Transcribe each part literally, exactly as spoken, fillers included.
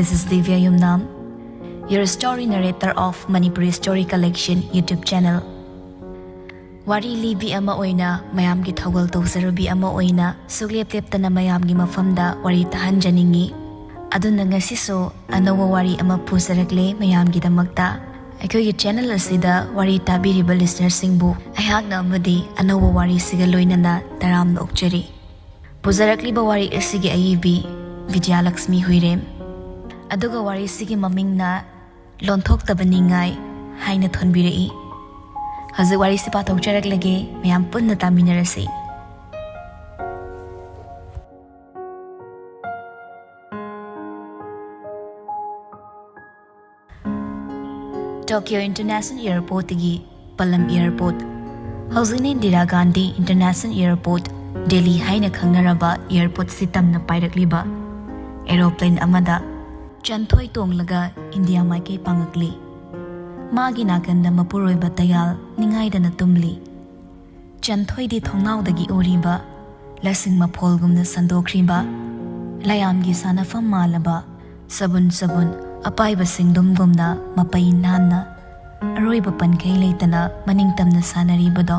This is Divya Yumnam, your story narrator of Manipuri Story Collection YouTube channel. ꯋꯥꯔꯤ ꯂꯤꯕꯤ ꯑꯃ ꯑꯣꯏꯅ, ꯃꯌꯥꯝꯒꯤ ꯊꯧꯒꯜ ꯇꯧꯖꯔꯨꯕꯤ ꯑꯃ ꯑꯣꯏꯅ, ꯁꯨꯛꯂꯦꯞ ꯂꯦꯞꯇꯅ ꯃꯌꯥꯝꯒꯤ ꯃꯐꯝꯗ ꯋꯥꯔꯤ ꯇꯥꯍꯟꯖꯅꯤꯡꯏ꯫ ꯑꯗꯨꯅ ꯉꯁꯤꯁꯨ ꯑꯅꯧꯕ ꯋꯥꯔꯤ ꯑꯃ ꯄꯨꯖꯔꯛꯂꯦ ꯃꯌꯥꯝꯒꯤꯗꯃꯛꯇ꯫ ꯑꯩꯈꯣꯏꯒꯤ ꯆꯦꯅꯦꯜ ꯑꯁꯤꯗ ꯋꯥꯔꯤ ꯇꯥꯕꯤꯔꯤꯕ ꯂꯤꯁꯅꯔꯁꯤꯡꯕꯨ ꯑꯩꯍꯥꯛꯅ ꯑꯃꯗꯤ ꯑꯅꯧꯕ ꯋꯥꯔꯤꯁꯤꯒ ꯂꯣꯏꯅꯅ ꯇꯔꯥꯝꯅ ꯑꯣꯛꯆꯔꯤ꯫ ꯄꯨꯖꯔꯛꯂꯤꯕ ꯋꯥꯔꯤ ꯑꯁꯤꯒꯤ ꯑꯏꯕꯤ ꯕꯤꯗ꯭ꯌꯥꯂꯛꯁꯃꯤ ꯍꯨꯏꯔꯦꯝ, ꯑꯗꯨꯒ ꯋꯥꯔꯤꯁꯤꯒꯤ ꯃꯃꯤꯡꯅ ꯂꯣꯟꯊꯣꯛꯇꯕ ꯅꯤꯡꯉꯥꯏ ꯍꯥꯏꯅ ꯊꯣꯟꯕꯤꯔꯛꯏ꯫ ꯍꯧꯖꯤꯛ ꯋꯥꯔꯤꯁꯤ ꯄꯥꯊꯣꯛꯆꯔꯛꯂꯒꯦ, ꯃꯌꯥꯝ ꯄꯨꯟꯅ ꯇꯥꯃꯤꯟꯅꯔꯁꯤ꯫ Tokyo International Airportꯇꯒꯤ ꯄꯂꯝ Airport, ꯍꯧꯖꯤꯛꯅ ꯏꯟꯗꯤꯔꯥ ꯒꯥꯟꯙꯤ International Airport, ꯗꯦꯜꯂꯤ ꯍꯥꯏꯅ ꯈꯪꯅꯔꯕ airportꯁꯤ ꯇꯝꯅ ꯄꯥꯏꯔꯛꯂꯤꯕ aeroplane ꯑꯃꯗ ꯆꯟꯊꯣꯏ ꯇꯣꯡꯂꯒ ꯏꯟꯗꯤꯌꯥ ꯃꯥꯏꯀꯩ ꯄꯥꯡꯉꯛꯂꯤ꯫ ꯃꯥꯒꯤ ꯅꯥꯀꯟꯗ ꯃꯄꯨꯔꯣꯏꯕ ꯇꯌꯥꯜ ꯅꯤꯡꯉꯥꯏꯗꯅ ꯇꯨꯝꯂꯤ꯫ ꯆꯟꯊꯣꯏꯗꯤ ꯊꯣꯡꯅꯥꯎꯗꯒꯤ ꯎꯔꯤꯕ ꯂꯁꯤꯡ ꯃꯐꯣꯜꯒꯨꯝꯅ ꯁꯟꯗꯣꯛꯈ꯭ꯔꯤꯕ, ꯂꯌꯥꯝꯒꯤ ꯁꯥꯟꯅꯐꯝ ꯃꯥꯜꯂꯕ ꯁꯕꯨꯟ ꯁꯕꯨꯟ ꯑꯄꯥꯏꯕ ꯁꯤꯡꯗꯨꯝꯒꯨꯝꯅ ꯃꯄꯩ ꯅꯥꯟꯅ, ꯑꯔꯣꯏꯕ ꯄꯟꯈꯩ ꯂꯩꯇꯅ ꯃꯅꯤꯡ ꯇꯝꯅ ꯁꯥꯟꯅꯔꯤꯕꯗꯣ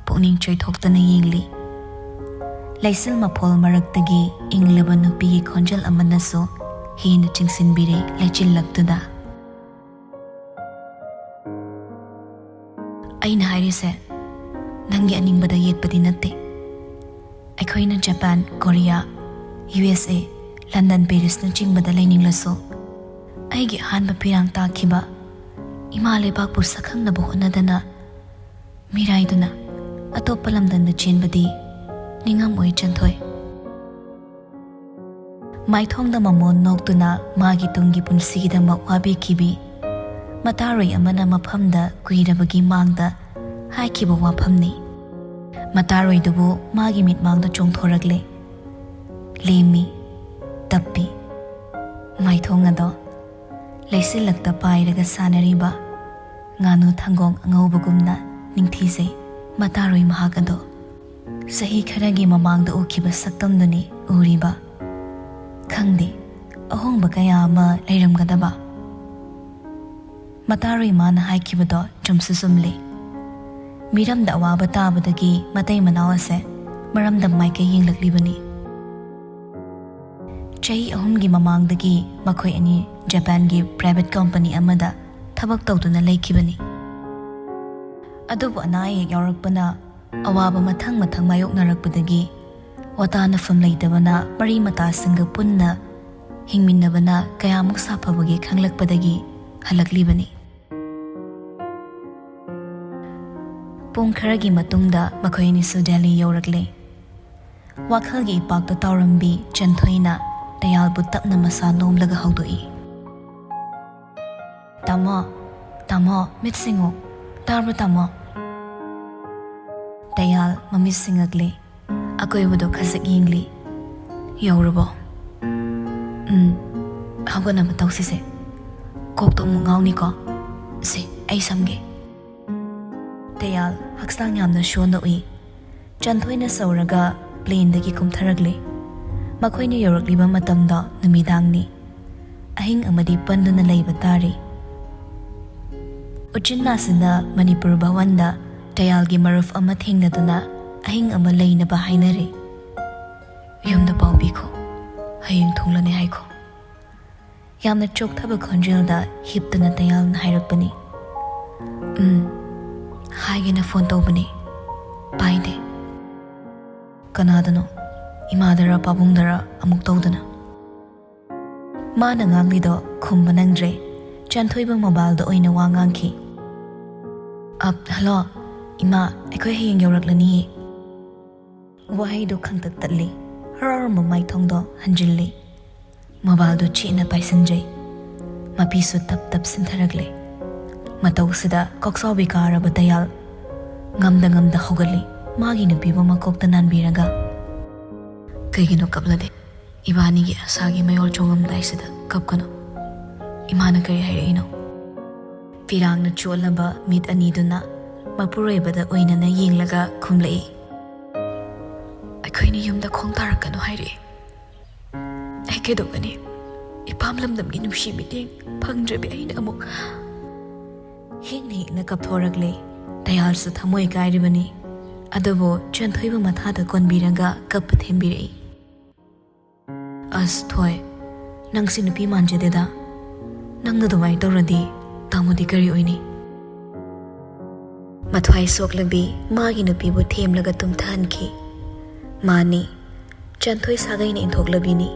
ꯄꯨꯛꯅꯤꯡ ꯆꯣꯏꯊꯣꯛꯇꯅ ꯌꯦꯡꯂꯤ꯫ ꯂꯩꯆꯤꯜ ꯃꯐꯣꯜ ꯃꯔꯛꯇꯒꯤ ꯏꯪꯂꯕ ꯅꯨꯄꯤꯒꯤ ꯈꯣꯟꯖꯦꯜ ꯑꯃꯅꯁꯨ ꯍꯦꯟꯅ ꯆꯤꯡꯁꯤꯟꯕꯤꯔꯦ ꯂꯩꯆꯤꯜꯂꯛꯇꯨꯗ꯫ ꯑꯩꯅ ꯍꯥꯏꯔꯤꯁꯦ ꯅꯪꯒꯤ ꯑꯅꯤꯡꯕꯗ ꯌꯦꯠꯄꯗꯤ ꯅꯠꯇꯦ꯫ ꯑꯩꯈꯣꯏꯅ ꯖꯄꯥꯟ, ꯀꯣꯔꯤꯌꯥ, ꯌꯨ ꯑꯦꯁ ꯑꯦ, ꯂꯟꯗꯟ, ꯄꯦꯔꯤꯁꯅꯆꯤꯡꯕꯗ ꯂꯩꯅꯤꯡꯂꯁꯨ, ꯑꯩꯒꯤ ꯑꯍꯥꯟꯕ ꯄꯤꯔꯥꯡ ꯇꯥꯈꯤꯕ ꯏꯃꯥ ꯂꯩꯕꯥꯛꯄꯨ ꯁꯛꯈꯪꯅꯕ ꯍꯣꯠꯅꯗꯅ ꯃꯤꯔꯥꯏꯗꯨꯅ ꯑꯇꯣꯞꯄ ꯂꯝꯗꯝꯗ ꯆꯦꯟꯕꯗꯤ ꯅꯤꯡꯉꯝꯃꯣꯏ ꯆꯟꯊꯣꯏ꯫ ꯃꯥꯏꯊꯣꯡꯗ ꯃꯃꯣꯟ ꯅꯣꯛꯇꯨꯅ ꯃꯥꯒꯤ ꯇꯨꯡꯒꯤ ꯄꯨꯟꯁꯤꯒꯤꯗꯃꯛ ꯋꯥꯕꯤꯈꯤꯕꯤ ꯃꯇꯥꯔꯣꯏ ꯑꯃꯅ ꯃꯐꯝꯗ ꯀꯨꯏꯔꯕꯒꯤ ꯃꯥꯡꯗ ꯍꯥꯏꯈꯤꯕ ꯋꯥꯐꯝꯅꯤ꯫ ꯃꯇꯥꯔꯣꯏꯗꯨꯕꯨ ꯃꯥꯒꯤ ꯃꯤꯠꯃꯥꯡꯗ ꯆꯣꯡꯊꯣꯔꯛꯂꯦ꯫ ꯂꯦꯝꯃꯤ, ꯇꯞꯄꯤ꯫ ꯃꯥꯏꯊꯣꯡ ꯑꯗꯣ ꯂꯩꯆꯤꯜꯂꯛꯇ ꯄꯥꯏꯔꯒ ꯁꯥꯟꯅꯔꯤꯕ ꯉꯥꯅꯨ ꯊꯪꯒꯣꯡ ꯑꯉꯧꯕꯒꯨꯝꯅ ꯅꯤꯡꯊꯤꯖꯩ ꯃꯇꯥꯔꯣꯏ ꯃꯍꯥꯛ ꯑꯗꯣ꯫ ꯆꯍꯤ ꯈꯔꯒꯤ ꯃꯃꯥꯡꯗ ꯎꯈꯤꯕ ꯁꯛꯇꯝꯗꯨꯅꯤ ꯎꯔꯤꯕ꯫ ꯈꯪꯗꯦ, ꯑꯍꯣꯡꯕ ꯀꯌꯥ ꯑꯃ ꯂꯩꯔꯝꯒꯗꯕ꯫ ꯃꯇꯥꯔꯨꯏ ꯃꯥꯅ ꯍꯥꯏꯈꯤꯕꯗꯣ ꯆꯨꯝꯁꯨ ꯆꯨꯝꯂꯤ꯫ ꯃꯤꯔꯝꯗ ꯑꯋꯥꯕ ꯇꯥꯕꯗꯒꯤ ꯃꯇꯩ ꯃꯅꯥꯎ ꯑꯁꯦ ꯃꯔꯝꯗꯝ ꯃꯥꯏꯀꯩ ꯌꯦꯡꯂꯛꯂꯤꯕꯅꯤ꯫ ꯆꯍꯤ ꯑꯍꯨꯝꯒꯤ ꯃꯃꯥꯡꯗꯒꯤ ꯃꯈꯣꯏ ꯑꯅꯤ ꯖꯄꯥꯟꯒꯤ private company ꯑꯃꯗ ꯊꯕꯛ ꯇꯧꯗꯨꯅ ꯂꯩꯈꯤꯕꯅꯤ꯫ ꯑꯗꯨꯕꯨ ꯑꯅꯥ ꯑꯌꯦꯛ ꯌꯥꯎꯔꯛꯄꯅ ꯑꯋꯥꯕ ꯃꯊꯪ ꯃꯊꯪ ꯃꯥꯌꯣꯛꯅꯔꯛꯄꯗꯒꯤ ꯋꯥꯇꯥꯅꯐꯝ ꯂꯩꯇꯕꯅ ꯃꯔꯤ ꯃꯇꯥꯁꯤꯡꯒ ꯄꯨꯟꯅ ꯍꯤꯡꯃꯤꯟꯅꯕꯅ ꯀꯌꯥꯃꯨꯛ ꯁꯥꯐꯕꯒꯦ ꯈꯪꯂꯛꯄꯗꯒꯤ ꯍꯜꯂꯛꯂꯤꯕꯅꯤ꯫ ꯄꯨꯡ ꯈꯔꯒꯤ ꯃꯇꯨꯡꯗ ꯃꯈꯣꯏ ꯑꯅꯤꯁꯨ ꯗꯦꯜꯂꯤ ꯌꯧꯔꯛꯂꯦ꯫ ꯋꯥꯈꯜꯒꯤ ꯏꯄꯥꯛꯇ ꯇꯥꯎꯔꯝꯕꯤ ꯆꯟꯊꯣꯏꯅ ꯇꯌꯥꯜꯕꯨ ꯇꯞꯅ ꯃꯁꯥ ꯅꯣꯝꯂꯒ ꯍꯧꯗꯣꯛꯏ꯫ "ꯇꯥꯃꯣ, ꯇꯥꯃꯣ, ꯃꯤꯠ ꯁꯤꯡꯉꯨ꯫ ꯇꯥꯕ꯭ꯔꯣ ꯇꯥꯃꯣ?" ꯇꯌꯥꯜ ꯃꯃꯤꯠ ꯁꯤꯡꯉꯛꯂꯦ꯫ ꯑꯀꯣꯏꯕꯗꯣ ꯈꯖꯤꯛ ꯌꯦꯡꯂꯤ꯫ "ꯌꯧꯔꯕꯣ?" "ꯎꯝ, ꯍꯧꯒꯠꯅꯕ ꯇꯧꯁꯤꯁꯦ꯫ ꯀꯣꯛꯇꯣ ꯑꯃꯨꯛ ꯉꯥꯎꯅꯤꯀꯣ꯫ ꯁꯦ, ꯑꯩ ꯁꯝꯒꯦ꯫" ꯇꯌꯥꯜ ꯍꯛꯆꯥꯡ ꯌꯥꯝꯅ ꯁꯣꯟꯅ ꯎꯏ꯫ ꯆꯟꯊꯣꯏꯅ ꯁꯧꯔꯒ planeꯗꯒꯤ ꯀꯨꯝꯊꯔꯛꯂꯦ꯫ ꯃꯈꯣꯏꯅ ꯌꯧꯔꯛꯂꯤꯕ ꯃꯇꯝꯗ ꯅꯨꯃꯤꯗꯥꯡꯅꯤ꯫ ꯑꯍꯤꯡ ꯑꯃꯗꯤ ꯄꯟꯗꯨꯅ ꯂꯩꯕ ꯇꯥꯔꯤ꯫ ꯎꯆꯤꯟ ꯅꯥꯆꯤꯟꯅ ꯃꯅꯤꯄꯨꯔ ꯚꯋꯟꯗ ꯇꯌꯥꯜꯒꯤ ꯃꯔꯨꯞ ꯑꯃ ꯊꯦꯡꯅꯗꯨꯅ ꯑꯍꯤꯡ ꯑꯃ ꯂꯩꯅꯕ ꯍꯥꯏꯅꯔꯦ꯫ "ꯌꯨꯝꯗ ꯄꯥꯎ ꯄꯤꯈꯣ, ꯍꯌꯦꯡ ꯊꯨꯡꯂꯅꯤ ꯍꯥꯏꯈꯣ꯫" ꯌꯥꯝꯅ ꯆꯣꯛꯊꯕ ꯈꯣꯟꯖꯦꯜꯗ ꯍꯤꯞꯇꯨꯅ ꯇꯌꯥꯜꯅ ꯍꯥꯏꯔꯛꯄꯅꯤ꯫ "ꯎꯝ, ꯍꯥꯏꯒꯦꯅ ꯐꯣꯟ ꯇꯧꯕꯅꯤ, ꯄꯥꯏꯗꯦ꯫" "ꯀꯅꯥꯗꯅꯣ? ꯏꯃꯥꯗꯔ ꯄꯥꯕꯨꯡꯗꯔ ꯑꯃꯨꯛ ꯇꯧꯗꯅ?" ꯃꯥꯅ ꯉꯥꯡꯂꯤꯗꯣ ꯈꯨꯝꯕ ꯅꯪꯗ꯭ꯔꯦ꯫ ꯆꯟꯊꯣꯏꯕ mobileꯗ ꯑꯣꯏꯅ ꯋꯥ ꯉꯥꯡꯈꯤ꯫ "ꯑꯞ, ꯍꯜꯂꯣ, ꯏꯃꯥ, ꯑꯩꯈꯣꯏ ꯍꯌꯦꯡ ꯌꯧꯔꯛꯂꯅꯤꯌꯦ꯫" ꯋꯥꯍꯩꯗꯨ ꯈꯪꯇꯠ ꯇꯠꯂꯤ꯫ ꯍꯔꯥꯎꯔꯝꯕ ꯃꯥꯏꯊꯣꯡꯗꯣ ꯍꯟꯖꯤꯜꯂꯤ꯫ Mobileꯗꯨ ꯆꯦꯠꯅ ꯄꯥꯏꯁꯤꯟꯖꯩ꯫ ꯃꯄꯤꯁꯨ ꯇꯞ ꯇꯞ ꯁꯤꯟꯊꯔꯛꯂꯦ꯫ ꯃꯇꯧꯁꯤꯗ ꯀꯣꯛꯆꯥꯎꯕꯤ ꯀꯥꯔꯕ ꯇꯌꯥꯜ ꯉꯝꯗ ꯉꯝꯗ ꯍꯧꯒꯠꯂꯤ꯫ ꯃꯥꯒꯤ ꯅꯨꯄꯤꯕꯨ ꯃꯀꯣꯛꯇ ꯅꯥꯟꯕꯤꯔꯒ, "ꯀꯩꯒꯤꯅꯣ ꯀꯞꯂꯗꯤ? ꯏꯕꯥꯅꯤꯒꯤ ꯑꯁꯥꯒꯤ ꯃꯌꯣꯜ ꯆꯣꯡꯉꯝꯗꯥꯏꯁꯤꯗ ꯀꯞꯀꯅꯨ꯫ ꯏꯃꯥꯅ ꯀꯔꯤ ꯍꯥꯏꯔꯛꯏꯅꯣ?" ꯐꯤꯔꯥꯡꯅ ꯆꯣꯠꯂꯕ ꯃꯤꯠ ꯑꯅꯤꯗꯨꯅ ꯃꯄꯨꯔꯣꯏꯕꯗ ꯑꯣꯏꯅꯅ ꯌꯦꯡꯂꯒ ꯈꯨꯝꯂꯛꯏ꯫ "ꯑꯩꯈꯣꯏꯅ ꯌꯨꯝꯗ ꯈꯣꯡ ꯇꯥꯔꯛꯀꯅꯨ ꯍꯥꯏꯔꯛꯏ꯫ ꯑꯩ ꯀꯩꯗꯧꯒꯅꯤ? ꯏꯄꯥꯝ ꯂꯝꯗꯝꯒꯤ ꯅꯨꯡꯁꯤ ꯃꯤꯠꯌꯦꯡ ꯐꯪꯗ꯭ꯔꯕꯤ ꯑꯩꯅ ꯑꯃꯨꯛ ꯍꯤꯛꯅ ꯍꯤꯛꯅ ꯀꯞꯊꯣꯔꯛꯂꯦ꯫ ꯇꯌꯥꯜꯁꯨ ꯊꯃꯣꯏ ꯀꯥꯏꯔꯤꯕꯅꯤ꯫ ꯑꯗꯨꯕꯨ ꯆꯟꯊꯣꯏꯕꯨ ꯃꯊꯥꯗ ꯀꯣꯟꯕꯤꯔꯒ ꯀꯞꯄ ꯊꯦꯝꯕꯤꯔꯛꯏ꯫ "ꯑꯁ ꯊꯣꯏ, ꯅꯪꯁꯤ ꯅꯨꯄꯤ ꯃꯥꯟꯖꯗꯦꯗ꯫ ꯅꯪꯅ ꯑꯗꯨꯃꯥꯏꯅ ꯇꯧꯔꯗꯤ ꯇꯥꯃꯣꯗꯤ ꯀꯔꯤ ꯑꯣꯏꯅꯤ?" ꯃꯊ꯭ꯋꯥꯏ ꯁꯣꯛꯂꯕꯤ ꯃꯥꯒꯤ ꯅꯨꯄꯤꯕꯨ ꯊꯦꯝꯂꯒ ꯇꯨꯝꯊꯍꯟꯈꯤ꯫ ꯃꯥꯅꯤ, ꯆꯟꯊꯣꯏ ꯁꯥꯒꯩꯅ ꯏꯟꯊꯣꯛꯂꯕꯤꯅꯤ꯫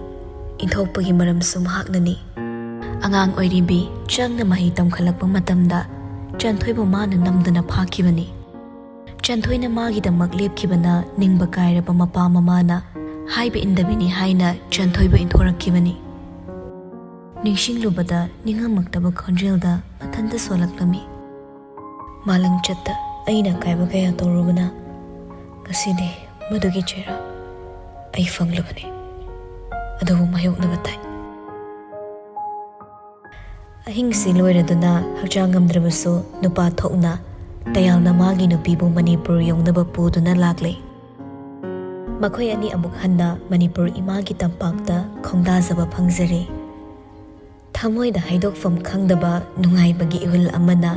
ꯏꯟꯊꯣꯛꯄꯒꯤ ꯃꯔꯝꯁꯨ ꯃꯍꯥꯛꯅꯅꯤ꯫ ꯑꯉꯥꯡ ꯑꯣꯏꯔꯤꯕꯤ ꯆꯪꯅ ꯃꯍꯩ ꯇꯝꯈꯠꯂꯛꯄ ꯃꯇꯝꯗ ꯆꯟꯊꯣꯏꯕꯨ ꯃꯥꯅ ꯅꯝꯗꯨꯅ ꯐꯥꯈꯤꯕꯅꯤ꯫ ꯆꯟꯊꯣꯏꯅ ꯃꯥꯒꯤꯗꯃꯛ ꯂꯦꯞꯈꯤꯕꯅ ꯅꯤꯡꯕ ꯀꯥꯏꯔꯕ ꯃꯄꯥ ꯃꯃꯥꯅ ꯍꯥꯏꯕ ꯏꯟꯗꯕꯤꯅꯤ ꯍꯥꯏꯅ ꯆꯟꯊꯣꯏꯕꯨ ꯏꯟꯊꯣꯔꯛꯈꯤꯕꯅꯤ꯫ ꯅꯤꯡꯁꯤꯡꯂꯨꯕꯗ ꯅꯤꯡꯉꯝꯃꯛꯇꯕ ꯈꯣꯟꯖꯦꯜꯗ ꯃꯊꯟꯇ ꯁꯣꯜꯂꯛꯂꯝꯃꯤ꯫ ꯃꯥꯂꯪ ꯆꯠꯇ ꯑꯩꯅ ꯑꯀꯥꯏꯕ ꯀꯌꯥ ꯇꯧꯔꯨꯕꯅ ꯉꯁꯤꯗꯤ ꯃꯗꯨꯒꯤ ꯆꯩꯔꯥꯛ ꯑꯩ ꯐꯪꯂꯕꯅꯤ꯫ ꯑꯗꯨꯕꯨ ꯃꯥꯌꯣꯛꯅꯕ ꯇꯥꯏ꯫ ꯑꯍꯤꯡꯁꯤ ꯂꯣꯏꯔꯗꯨꯅ ꯍꯛꯆꯥꯡ ꯉꯝꯗ꯭ꯔꯕꯁꯨ ꯅꯨꯄꯥ ꯊꯣꯛꯅ ꯇꯌꯥꯜꯅ ꯃꯥꯒꯤ ꯅꯨꯄꯤꯕꯨ ꯃꯅꯤꯄꯨꯔ ꯌꯧꯅꯕ ꯄꯨꯗꯨꯅ ꯂꯥꯛꯂꯦ꯫ ꯃꯈꯣꯏ ꯑꯅꯤ ꯑꯃꯨꯛ ꯍꯟꯅ ꯃꯅꯤꯄꯨꯔ ꯏꯃꯥꯒꯤ ꯇꯝꯄꯥꯛꯇ ꯈꯣꯡꯗꯥꯖꯕ ꯐꯪꯖꯔꯦ꯫ ꯊꯃꯣꯏꯗ ꯍꯥꯏꯗꯣꯛꯐꯝ ꯈꯪꯗꯕ ꯅꯨꯡꯉꯥꯏꯕꯒꯤ ꯏꯍꯨꯜ ꯑꯃꯅ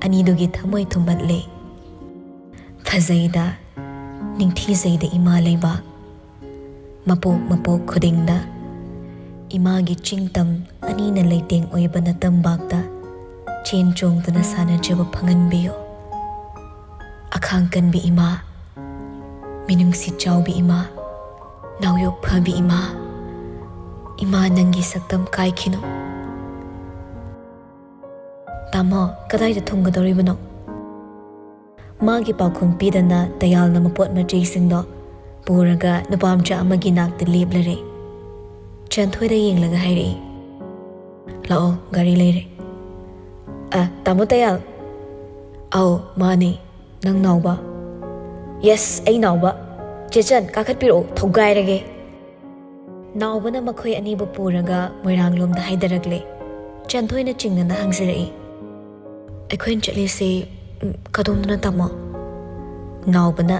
ꯑꯅꯤꯗꯨꯒꯤ ꯊꯃꯣꯏ ꯊꯨꯝꯍꯠꯂꯦ꯫ ꯐꯖꯩꯗ, ꯅꯤꯡꯊꯤꯖꯩꯗ ꯏꯃꯥ ꯂꯩꯕꯥꯛ꯫ ꯃꯄꯣꯛ ꯃꯄꯣꯛ ꯈꯨꯗꯤꯡꯗ ꯏꯃꯥꯒꯤ ꯆꯤꯡꯇꯝ ꯑꯅꯤꯅ ꯂꯩꯇꯦꯡ ꯑꯣꯏꯕ ꯅꯇꯝꯕꯥꯛꯇ ꯆꯦꯟ ꯆꯣꯡꯗꯨꯅ ꯁꯥꯟꯅꯖꯕ ꯐꯪꯍꯟꯕꯤꯌꯨ꯫ ꯑꯈꯥꯡ ꯀꯟꯕꯤ ꯏꯃꯥ, ꯃꯤꯅꯨꯡꯁꯤ ꯆꯥꯎꯕꯤ ꯏꯃꯥ, ꯅꯥꯎꯌꯣꯛ ꯐꯕꯤ ꯏꯃꯥ, ꯏꯃꯥ ꯅꯪꯒꯤ ꯁꯛꯇꯝ ꯀꯥꯏꯈꯤꯅꯨ꯫ ꯇꯥꯃꯣ, ꯀꯗꯥꯏꯗ ꯊꯨꯡꯒꯗꯧꯔꯤꯕꯅꯣ? ꯃꯥꯒꯤ ꯄꯥꯎꯈꯨꯝ ꯄꯤꯗꯅ ꯇꯌꯥꯜꯅ ꯃꯄꯣꯠ ꯃꯆꯩꯁꯤꯡꯗꯣ ꯄꯨꯔꯒ ꯅꯨꯄꯥ ꯃꯆꯥ ꯑꯃꯒꯤ ꯅꯥꯛꯇ ꯂꯦꯞꯂꯔꯦ꯫ ꯆꯟꯊꯣꯏꯗ ꯌꯦꯡꯂꯒ ꯍꯥꯏꯔꯛꯏ, "ꯂꯥꯛꯑꯣ, ꯒꯥꯔꯤ ꯂꯩꯔꯦ꯫" "ꯑ, ꯇꯥꯃꯣ ꯇꯌꯥꯜ?" "ꯑꯧ, ꯃꯥꯅꯦ꯫ ꯅꯪ ꯅꯥꯎꯕ?" "ꯌꯦꯁ, ꯑꯩ ꯅꯥꯎꯕ꯫ ꯆꯦꯆꯟ, ꯀꯥꯈꯠꯄꯤꯔꯛꯑꯣ, ꯊꯧꯒꯥꯏꯔꯒꯦ꯫" ꯅꯥꯎꯕꯅ ꯃꯈꯣꯏ ꯑꯅꯤꯕꯨ ꯄꯨꯔꯒ ꯃꯣꯏꯔꯥꯡꯂꯣꯝꯗ ꯍꯥꯏꯗꯔꯛꯂꯦ꯫ ꯆꯟꯊꯣꯏꯅ ꯆꯤꯡꯅꯅ ꯍꯪꯖꯔꯛꯏ, "ꯑꯩꯈꯣꯏꯅ ꯆꯠꯂꯤꯁꯤ, ꯎꯝ, ꯀꯗꯣꯝꯗꯅꯣ ꯇꯥꯃꯣ?" ꯅꯥꯎꯕꯅ,